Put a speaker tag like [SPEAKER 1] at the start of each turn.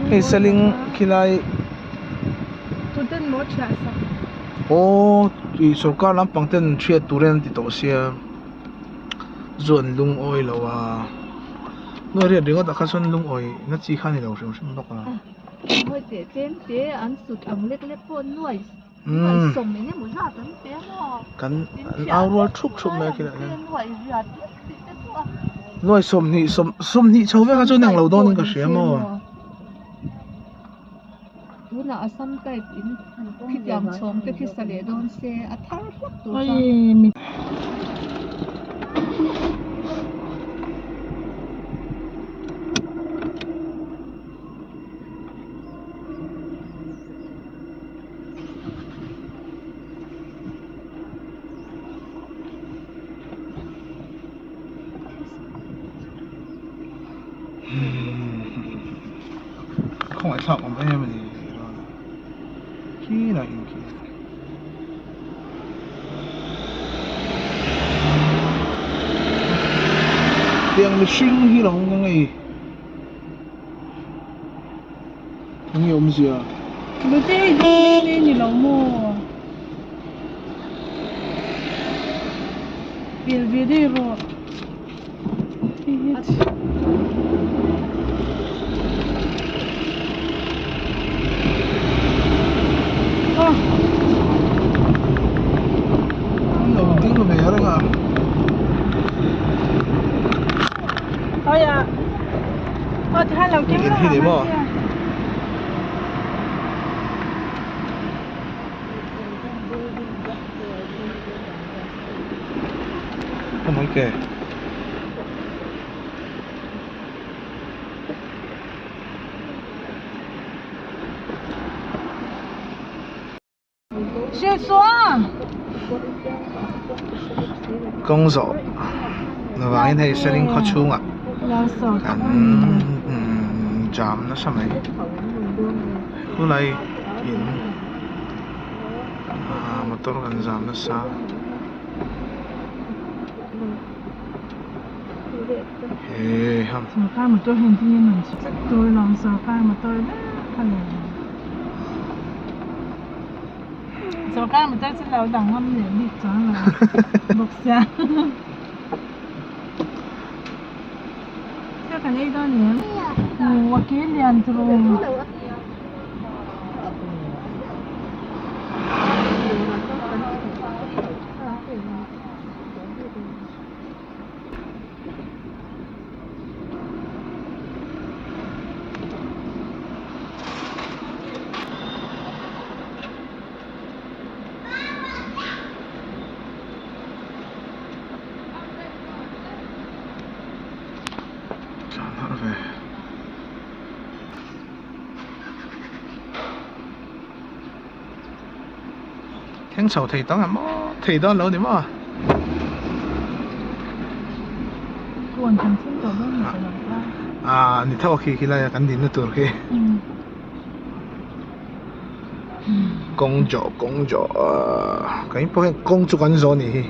[SPEAKER 1] Hei seling khilai aw ih sorkar lampang ten hriat turin an ti tawh sia zu an lungawi lo a nuai riat ringawt ah kha chuan lungawi na chi kha a ni lo hrim hrim bawk a. Kan an au rual thup thup mai a khilaiah hian nuai sawmhnih sawm sawmhnih chho vek a chuan englo dawnin ka hria maw. Khawngaih thlak awm em a ni khilai in khi tiang mihring hi lo awm ka ngei. Eng nge awmzia?
[SPEAKER 2] Nute hei ding mai mai ni lo maw? Pel ve daih rawh. Hei hi Aw.
[SPEAKER 1] An lo ding ve reng a. In hi ni maw? Come on ke. Kawng zawh avangin hei Seling khaw chhungah kan jam nasa mai khulai in motor kan zam nasa.
[SPEAKER 2] Sorkar motor chu lo dang ngam leh bik chuang lo bawk sia thil kan ei dawn em u a ke lian tur.
[SPEAKER 1] Tlan harh ve. Thleng chho thei tang em maw thei dawn lo ni maw. Ah ni tho khi khi laia kan dinna tur khi. Kawng zawh kawng zawh ah kan pawh hian kawng chu kan zawh a nih hi.